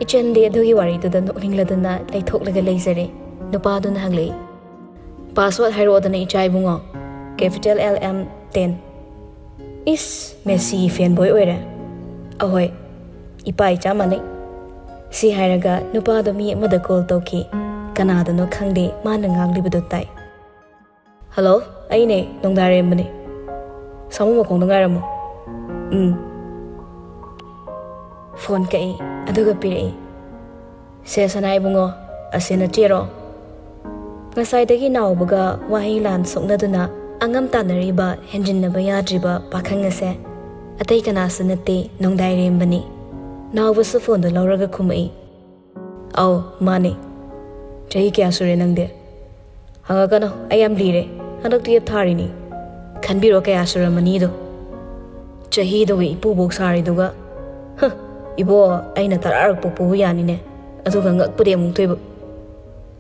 ꯏꯆꯟꯗꯤ ꯑꯗꯨꯒꯤ ꯋꯥꯔꯤꯗꯨꯗ ꯅꯣꯛꯅꯤꯡꯂꯗꯅ ꯂꯩꯊꯣꯛꯂꯒ ꯂꯩꯖꯔꯦ꯫ ꯅꯨꯄꯥꯗꯨꯅ ꯍꯪꯂꯛꯏ, "ꯄꯥꯁꯋꯥꯔꯗ ꯍꯥꯏꯔꯛꯑꯣꯗꯅ ꯏꯆꯥ ꯏꯕꯨꯡꯉꯣ꯫" "Capital L M ten." "ꯏꯁ, ꯃꯦꯁꯤ ꯐꯦꯟ ꯕꯣꯏ ꯑꯣꯏꯔꯦ꯫" "ꯑꯍꯣꯏ, ꯏꯄꯥ ꯏꯆꯥ ꯃꯥꯟꯅꯩ꯫" ꯁꯤ ꯍꯥꯏꯔꯒ ꯅꯨꯄꯥꯗꯣ ꯃꯤ ꯑꯃꯗ ꯀꯣꯜ ꯇꯧꯈꯤ꯫ ꯀꯅꯥꯗꯅꯣ ꯈꯪꯗꯦ, ꯃꯥꯅ ꯉꯥꯡꯂꯤꯕꯗꯨ ꯇꯥꯏ꯫ "ꯍꯜꯂꯣ, ꯑꯩꯅꯦ, ꯅꯣꯡꯗꯥꯔꯦꯝꯕꯅꯦ꯫ ꯁꯥꯃꯨ ꯃꯈꯣꯡꯗ ꯉꯥꯏꯔꯝꯃꯣ꯫" "ꯎꯝ꯫" ꯐꯣꯟ ꯀꯛꯏ, ꯑꯗꯨꯒ ꯄꯤꯔꯛꯏ꯫ "ꯁꯦ ꯁꯅꯥ ꯏꯕꯨꯡꯉꯣ, ꯑꯁꯦ ꯅꯆꯦꯔꯣ?" ꯉꯁꯥꯏꯗꯒꯤ ꯅꯥꯎꯕꯒ ꯋꯥꯍꯩ ꯂꯥꯟ ꯁꯣꯛꯅꯗꯨꯅ ꯑꯉꯝ ꯇꯥꯟꯅꯔꯤꯕ ꯍꯦꯟꯖꯤꯟꯅꯕ ꯌꯥꯗ꯭ꯔꯤꯕ ꯄꯥꯈꯪ ꯑꯁꯦ ꯑꯇꯩ ꯀꯅꯥꯁꯨ ꯅꯠꯇꯦ, ꯅꯣꯡꯗꯥꯏꯔꯦꯝꯕꯅꯤ꯫ ꯅꯥꯎꯕꯁꯨ ꯐꯣꯟꯗꯣ ꯂꯧꯔꯒ ꯈꯨꯝꯃꯛꯏ꯫ "ꯑꯧ, ꯃꯥꯅꯦ꯫ ꯆꯍꯤ ꯀꯌꯥ ꯁꯨꯔꯦ ꯅꯪꯗꯤ?" "ꯍꯪꯉꯛꯀꯅꯨ, ꯑꯩ ꯌꯥꯝ ꯂꯤꯔꯦ꯫ ꯍꯟꯗꯛ ꯇꯨꯌꯦꯞ ꯊꯥꯔꯤꯅꯤ꯫ ꯈꯟꯕꯤꯔꯣ ꯀꯌꯥ ꯁꯨꯔꯝꯃꯅꯤꯗꯣ꯫ ꯆꯍꯤꯗꯨꯒ ꯏꯄꯨꯕꯣꯛ ꯁꯥꯔꯤꯗꯨꯒ꯫ ꯍ, ꯏꯕꯣ, ꯑꯩꯅ ꯇꯔꯥꯔꯛ ꯄꯣꯛꯄꯕꯨ ꯌꯥꯅꯤꯅꯦ꯫ ꯑꯗꯨꯒ ꯉꯛꯄꯗꯤ ꯑꯃꯨꯛ ꯊꯣꯏꯕ꯫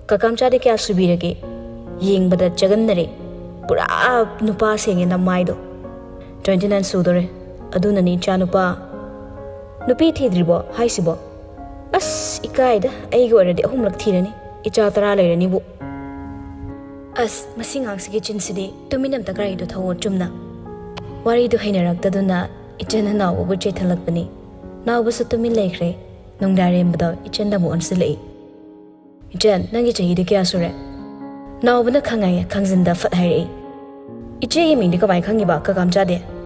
ꯀꯀꯥ ꯃꯆꯥꯗꯤ ꯀꯌꯥ ꯁꯨꯕꯤꯔꯒꯦ? ꯌꯦꯡꯕꯗ ꯆꯒꯟꯅꯔꯦ꯫ ꯄꯨꯔꯥ ꯅꯨꯄꯥ ꯁꯦꯡꯉꯦ ꯅꯃꯥꯏꯗꯣ꯫ Twenty nine ꯁꯨꯗꯣꯔꯦ꯫ ꯑꯗꯨꯅꯅꯤ ꯏꯆꯥ ꯅꯨꯄꯥ꯫ ꯅꯨꯄꯤ ꯊꯤꯗ꯭ꯔꯤꯕꯣ ꯍꯥꯏꯁꯤꯕꯣ? ꯑꯁ, ꯏꯀꯥꯏꯗ, ꯑꯩꯒꯤ ꯑꯣꯏꯔꯗꯤ ꯑꯍꯨꯝꯂꯛ ꯊꯤꯔꯅꯤ꯫ ꯏꯆꯥ ꯇꯔꯥ ꯂꯩꯔꯅꯤꯕꯨ꯫ ꯑꯁ, ꯃꯁꯤ ꯉꯥꯡꯁꯤꯒꯤ ꯆꯤꯟꯁꯤꯗꯤ꯫ ꯇꯨꯃꯤꯟ ꯑꯝꯇ ꯒꯥꯔꯤꯗꯣ ꯊꯧꯋꯣ ꯆꯨꯝꯅ꯫ ꯋꯥꯔꯤꯗꯨ ꯍꯩꯅꯔꯛꯇꯗꯨꯅ ꯏꯆꯟꯅ ꯅꯥꯎꯕꯕꯨ ꯆꯦꯠꯊꯜꯂꯛꯄꯅꯤ꯫ ꯅꯥꯎꯕꯁꯨ ꯇꯨꯃꯤꯟ ꯂꯩꯈ꯭ꯔꯦ꯫ ꯅꯣꯡꯗꯥꯏꯔꯦꯝꯕꯗ ꯏꯆꯟꯗ ꯑꯃꯨꯛ ꯑꯣꯟꯁꯤꯜꯂꯛꯏ꯫ "ꯏꯆꯟ, ꯅꯪꯒꯤ ꯆꯍꯤꯗꯤ ꯀꯌꯥ ꯁꯨꯔꯦ?" ꯅꯥꯎꯕꯅ ꯈꯪꯉꯥꯏ ꯈꯪꯖꯤꯟꯗ ꯐꯠ ꯍꯥꯏꯔꯛꯏ꯫ "ꯏꯆꯦꯒꯤ ꯃꯤꯡꯗꯤ ꯀꯃꯥꯏ ꯈꯪꯉꯤꯕ, ꯀꯀꯥ ꯃꯆꯥꯗꯤ?"